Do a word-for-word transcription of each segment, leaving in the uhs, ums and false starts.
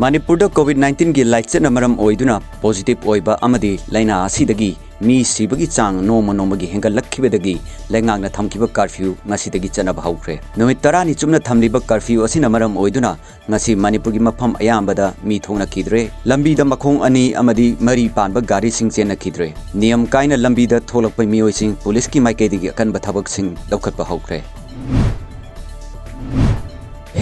ꯃꯅꯤꯄꯨꯔꯗ COVID nineteenꯒꯤ ꯂꯥꯏꯆꯠꯅ ꯃꯔꯝ ꯑꯣꯏꯗꯨꯅ positive ꯑꯣꯏꯕ ꯑꯃꯗꯤ ꯂꯥꯏꯅꯥ ꯑꯁꯤꯗꯒꯤ ꯃꯤ ꯁꯤꯕꯒꯤ ꯆꯥꯡ ꯅꯣꯡꯃ ꯅꯣꯡꯃꯒꯤ ꯍꯦꯟꯒꯠꯂꯛꯈꯤꯕꯗꯒꯤ ꯂꯩꯉꯥꯛꯅ ꯊꯝꯈꯤꯕ curfew ꯉꯁꯤꯗꯒꯤ ꯆꯠꯅꯕ ꯍꯧꯈ꯭ꯔꯦ꯫ ꯅꯨꯃꯤꯠ ꯇꯔꯥꯅꯤ ꯆꯨꯞꯅ ꯊꯝꯂꯤꯕ curfew ꯑꯁꯤꯅ ꯃꯔꯝ ꯑꯣꯏꯗꯨꯅ ꯉꯁꯤ ꯃꯅꯤꯄꯨꯔꯒꯤ ꯃꯐꯝ ꯑꯌꯥꯝꯕꯗ ꯃꯤ ꯊꯣꯛꯅꯈꯤꯗ꯭ꯔꯦ꯫ ꯂꯝꯕꯤꯗ ꯃꯈꯣꯡ ꯑꯅꯤ ꯑꯃꯗꯤ ꯃꯔꯤ ꯄꯥꯟꯕ ꯒꯥꯔꯤꯁꯤꯡ ꯆꯦꯟꯅꯈꯤꯗ꯭ꯔꯦ꯫ ꯅꯤꯌꯝ ꯀꯥꯏꯅ ꯂꯝꯕꯤꯗ ꯊꯣꯛꯂꯛꯄ ꯃꯤꯑꯣꯏꯁꯤꯡ ꯄꯨꯂꯤꯁꯀꯤ ꯃꯥꯏꯀꯩꯗꯒꯤ ꯑꯀꯟꯕ ꯊꯕꯛꯁꯤꯡ ꯂꯧꯈꯠꯄ ꯍꯧꯈ꯭ꯔꯦ꯫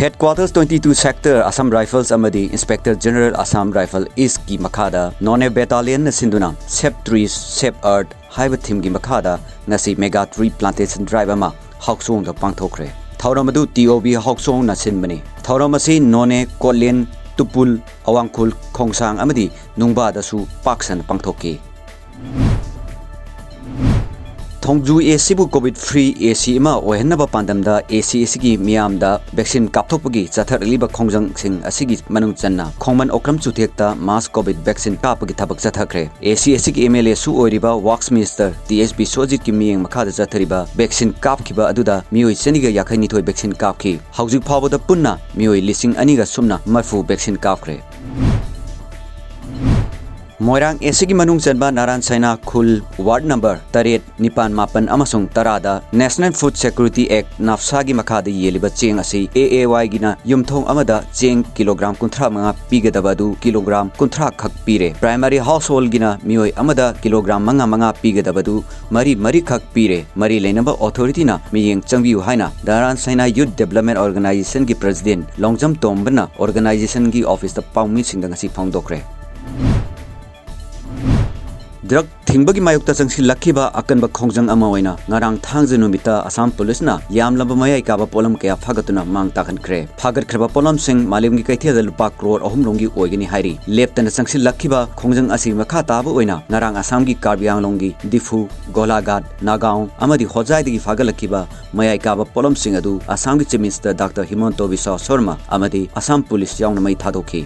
Headquarters twenty-two Sector Assam Rifles ꯑꯃꯗꯤ Inspector General Assam Rifle Eastꯀꯤ ꯃꯈꯥꯗ Noney Battalionꯅ ꯁꯤꯟꯗꯨꯅ Save Trees, Save Earth ꯍꯥꯏꯕ themeꯒꯤ ꯃꯈꯥꯗ ꯉꯁꯤ mega tree plantation drive ꯑꯃ ꯍꯥꯎꯆꯣꯡꯗ ꯄꯥꯡꯊꯣꯛꯈ꯭ꯔꯦ꯫ ꯊꯧꯔꯝ ꯑꯗꯨ TOB ꯍꯥꯎꯆꯣꯡꯅ ꯁꯤꯟꯕꯅꯤ꯫ ꯊꯧꯔꯝ ꯑꯁꯤ ꯅꯣꯅꯦ, ꯀꯣꯠꯂꯦꯟ, ꯇꯨꯄꯨꯜ, ꯑꯋꯥꯡꯈꯨꯜ, ꯈꯣꯡꯁꯥꯡ ꯑꯃꯗꯤ ꯅꯨꯡꯕꯥꯗꯁꯨ ꯄꯥꯛ ꯁꯟꯅ ꯄꯥꯡꯊꯣꯛꯈꯤ꯫ ꯊꯣꯡꯖꯨ ACꯕꯨ COVID free AC ꯑꯃ ꯑꯣꯏꯍꯟꯅꯕ ꯄꯥꯟꯗꯝꯗ ACꯁꯤꯒꯤ ꯃꯤꯌꯥꯝꯗ vaccine ꯀꯥꯞꯊꯣꯛꯄꯒꯤ ꯆꯠꯊꯔꯛꯂꯤꯕ ꯈꯣꯡꯖꯪꯁꯤꯡ ꯑꯁꯤꯒꯤ ꯃꯅꯨꯡ ꯆꯟꯅ ꯈꯣꯡꯃꯟ ꯑꯣꯀ꯭ꯔꯝ ꯆꯨꯊꯦꯛꯇ mass COVID vaccine ꯀꯥꯞꯄꯒꯤ ꯊꯕꯛ ꯆꯠꯊꯈ꯭ꯔꯦ꯫ ACꯁꯤꯒꯤ MLAꯁꯨ ꯑꯣꯏꯔꯤꯕ Wax Minister T H Biswajitꯀꯤ ꯃꯤꯠꯌꯦꯡ ꯃꯈꯥꯗ ꯆꯠꯊꯔꯤꯕ vaccine ꯀꯥꯞꯈꯤꯕ ꯑꯗꯨꯗ ꯃꯤꯑꯣꯏ ꯆꯅꯤꯒ ꯌꯥꯡꯈꯩ ꯅꯤꯊꯣꯏ vaccine ꯀꯥꯞꯈꯤ꯫ ꯍꯧꯖꯤꯛ ꯐꯥꯎꯕꯗ ꯄꯨꯟꯅ ꯃꯤꯑꯣꯏ ꯂꯤꯁꯤꯡ ꯑꯅꯤꯒ ꯁꯨꯞꯅ ꯃꯔꯤꯐꯨ vaccine ꯀꯥꯞꯈ꯭ꯔꯦ꯫ ꯃꯣꯏꯔꯥꯡ ACꯒꯤ ꯃꯅꯨꯡ ꯆꯟꯕ ꯅꯥꯔꯥꯟ ꯁꯥꯏꯅꯥ ꯈꯨꯜ ward number ꯇꯔꯦꯠ, ꯅꯤꯄꯥꯟ, ꯃꯥꯄꯟ ꯑꯃꯁꯨꯡ ꯇꯔꯥꯗ National Food Security Act, NAFSAꯒꯤ ꯃꯈꯥꯗ ꯌꯦꯜꯂꯤꯕ ꯆꯦꯡ ꯑꯁꯤ AAYꯒꯤꯅ ꯌꯨꯝꯊꯣꯡ ꯑꯃꯗ ꯆꯦꯡ kilogram ꯀꯨꯟꯊ꯭ꯔꯥ ꯃꯉꯥ ꯄꯤꯒꯗꯕ ꯑꯗꯨ kilogram ꯀꯨꯟꯊ꯭ꯔꯥ ꯈꯛ ꯄꯤꯔꯦ꯫ Primary householdꯒꯤꯅ ꯃꯤꯑꯣꯏ ꯑꯃꯗ kilogram ꯃꯉꯥ ꯃꯉꯥ ꯄꯤꯒꯗꯕ ꯑꯗꯨ ꯃꯔꯤ ꯃꯔꯤꯈꯛ ꯄꯤꯔꯦ꯫ ꯃꯔꯤ ꯂꯩꯅꯕ authorityꯅ ꯃꯤꯠꯌꯦꯡ ꯆꯪꯕꯤꯌꯨ ꯍꯥꯏꯅ ꯅꯥꯔꯥꯟ ꯁꯥꯏꯅꯥ Youth Development Organizationꯒꯤ president ꯂꯣꯡꯖꯝ ꯇꯣꯝꯕꯅ organizationꯒꯤ officeꯇ ꯄꯥꯎꯃꯤꯁꯤꯡꯗ ꯉꯁꯤ ꯐꯣꯡꯗꯣꯛꯈ꯭ꯔꯦ꯫ Drug ꯊꯤꯡꯕꯒꯤ ꯃꯥꯌꯣꯛꯇ ꯆꯪꯁꯤꯜꯂꯛꯈꯤꯕ ꯑꯀꯟꯕ ꯈꯣꯡꯖꯪ ꯑꯃ ꯑꯣꯏꯅ ꯉꯔꯥꯡ ꯊꯥꯡꯖ ꯅꯨꯃꯤꯠꯇ ꯑꯁꯥꯝ ꯄꯨꯂꯤꯁꯅ ꯌꯥꯝꯂꯕ ꯃꯌꯥꯏ ꯀꯥꯕ ꯄꯣꯠꯂꯝ ꯀꯌꯥ ꯐꯥꯒꯠꯇꯨꯅ ꯃꯥꯡ ꯇꯥꯛꯍꯟꯈ꯭ꯔꯦ꯫ ꯐꯥꯒꯠꯈ꯭ꯔꯕ ꯄꯣꯠꯂꯝꯁꯤꯡ ꯃꯥꯂꯦꯝꯒꯤ ꯀꯩꯊꯦꯜꯗ ꯂꯨꯄꯥ ꯀ꯭ꯔꯣꯔ ꯑꯍꯨꯝ ꯔꯣꯝꯒꯤ ꯑꯣꯏꯒꯅꯤ ꯍꯥꯏꯔꯤ꯫ ꯂꯦꯞꯇꯅ ꯆꯪꯁꯤꯜꯂꯛꯈꯤꯕ ꯈꯣꯡꯖꯪ ꯑꯁꯤꯒꯤ ꯃꯈꯥ ꯇꯥꯕ ꯑꯣꯏꯅ ꯉꯔꯥꯡ ꯑꯁꯥꯝꯒꯤ ꯀꯥꯔꯕꯤ ꯑꯪꯂꯣꯡꯒꯤ ꯗꯤꯐꯨ, ꯒꯣꯂꯥꯘꯥꯠ, ꯅꯥꯒꯥꯎꯟ ꯑꯃꯗꯤ ꯍꯣꯖꯥꯏꯗꯒꯤ ꯐꯥꯒꯠꯂꯛꯈꯤꯕ ꯃꯌꯥꯏ ꯀꯥꯕ ꯄꯣꯠꯂꯝꯁꯤꯡ ꯑꯗꯨ ꯑꯁꯥꯝꯒꯤ Chief Minister Doctor ꯍꯤꯃꯟꯇ Visva Sharma ꯑꯃꯗꯤ ꯑꯁꯥꯝ ꯄꯨꯂꯤꯁ ꯌꯥꯎꯅ ꯃꯩ ꯊꯥꯗꯣꯛꯈꯤ꯫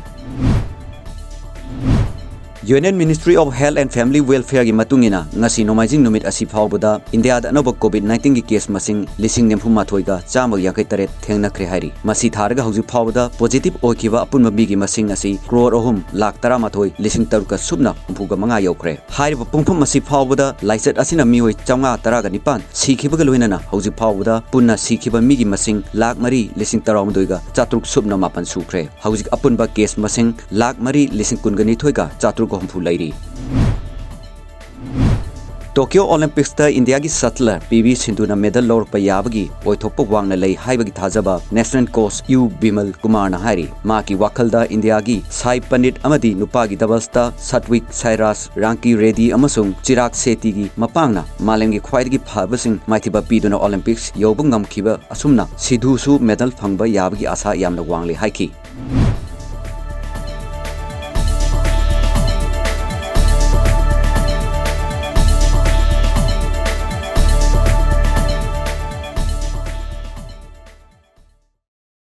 Union Ministry of Health and Family Welfare ꯒꯤ ꯃꯇꯨꯡ ꯏꯟꯅ, ꯉꯁꯤ ꯅꯣꯡꯃꯥꯏꯖꯤꯡ ꯅꯨꯃꯤꯠ ꯑꯁꯤ ꯐꯥꯎꯕꯗ ꯏꯟꯗꯤꯌꯥꯗ ꯑꯅꯧꯕ COVID nineteen ꯒꯤ case ꯃꯁꯤꯡ ꯂꯤꯁꯤꯡ ꯅꯤꯐꯨ ꯃꯥꯊꯣꯏꯒ ꯆꯥꯝꯃꯒ ꯌꯥꯡꯈꯩ ꯇꯔꯦꯠ ꯊꯦꯡꯅꯈ꯭ꯔꯦ ꯍꯥꯏꯔꯤ꯫ ꯃꯁꯤ ꯊꯥꯔꯒ ꯍꯧꯖꯤꯛ ꯐꯥꯎꯕꯗ positive ꯑꯣꯏꯈꯤꯕ ꯑꯄꯨꯟꯕ ꯃꯤꯒꯤ ꯃꯁꯤꯡ ꯑꯁꯤ ꯀ꯭ꯔꯣꯔ ꯑꯍꯨꯝ ꯂꯥꯈ ꯇꯔꯥꯃꯥꯊꯣꯏ ꯂꯤꯁꯤꯡ ꯇꯔꯨꯛꯀ ꯁꯨꯞꯅ ꯍꯨꯝꯐꯨꯒ ꯃꯉꯥ ꯌꯧꯈ꯭ꯔꯦ꯫ ꯍꯥꯏꯔꯤꯕ ꯄꯨꯡꯐꯝ ꯑꯁꯤ ꯐꯥꯎꯕꯗ ꯂꯥꯏꯆꯠ ꯑꯁꯤꯅ ꯃꯤꯑꯣꯏ ꯆꯥꯝꯃꯉꯥ ꯇꯔꯥꯒ ꯅꯤꯄꯥꯟ ꯁꯤꯈꯤꯕꯒ ꯂꯣꯏꯅꯅ ꯍꯧꯖꯤꯛ ꯐꯥꯎꯕꯗ ꯄꯨꯟꯅ ꯁꯤꯈꯤꯕ ꯃꯤꯒꯤ ꯃꯁꯤꯡ ꯂꯥꯈ ꯃꯔꯤ ꯂꯤꯁꯤꯡ ꯇꯔꯥꯍꯨꯝꯗꯣꯏꯒ ꯆꯥꯇ꯭ꯔꯨꯛ ꯁꯨꯞꯅ ꯃꯥꯄꯟ ꯁꯨꯈ꯭ꯔꯦ꯫ ꯍꯧꯖꯤꯛ ꯑꯄꯨꯟꯕ case ꯃꯁꯤꯡ ꯂꯥꯈ ꯃꯔꯤ ꯂꯤꯁꯤꯡ ꯀꯨꯟꯒ ꯅꯤꯊꯣꯏꯒ ꯆꯥꯇ꯭ꯔꯨꯛꯀ ꯍꯨꯝꯐꯨ ꯂꯩꯔꯤ꯫ Tokyo Olympics ꯇ ꯏꯟꯗꯤꯌꯥꯒꯤ shuttler ꯄꯤ ꯚꯤ ꯁꯤꯟꯙꯨꯅ medal ꯂꯧꯔꯛꯄ ꯌꯥꯕꯒꯤ ꯑꯣꯏꯊꯣꯛꯄ ꯋꯥꯡꯅ ꯂꯩ ꯍꯥꯏꯕꯒꯤ ꯊꯥꯖꯕ national coach ꯌꯨ ꯕꯤꯃꯜ ꯀꯨꯃꯥꯔꯅ ꯍꯥꯏꯔꯤ꯫ ꯃꯍꯥꯛꯀꯤ ꯋꯥꯈꯜꯗ ꯏꯟꯗꯤꯌꯥꯒꯤ ꯁꯥꯏ ꯄꯅꯤꯠ ꯑꯃꯗꯤ ꯅꯨꯄꯥꯒꯤ doubles ꯇ ꯁꯥꯇ꯭ꯋꯤꯛ ꯁꯥꯏꯔꯥꯖ, ꯔꯥꯡꯀꯤ ꯔꯦꯗꯤ ꯑꯃꯁꯨꯡ ꯆꯤꯔꯥꯒ ꯁꯦꯇꯤꯒꯤ ꯃꯄꯥꯡꯅ ꯃꯥꯂꯦꯝꯒꯤ ꯈ꯭ꯋꯥꯏꯗꯒꯤ ꯐꯕꯁꯤꯡ ꯃꯥꯏꯊꯤꯕ ꯄꯤꯗꯨꯅ Olympics ꯌꯧꯕ ꯉꯝꯈꯤꯕ ꯑꯁꯨꯝꯅ ꯁꯤꯙꯨꯁꯨ medal ꯐꯪꯕ ꯌꯥꯕꯒꯤ ꯑꯥꯁꯥ ꯌꯥꯝꯅ ꯋꯥꯡꯂꯦ ꯍꯥꯏꯈꯤ꯫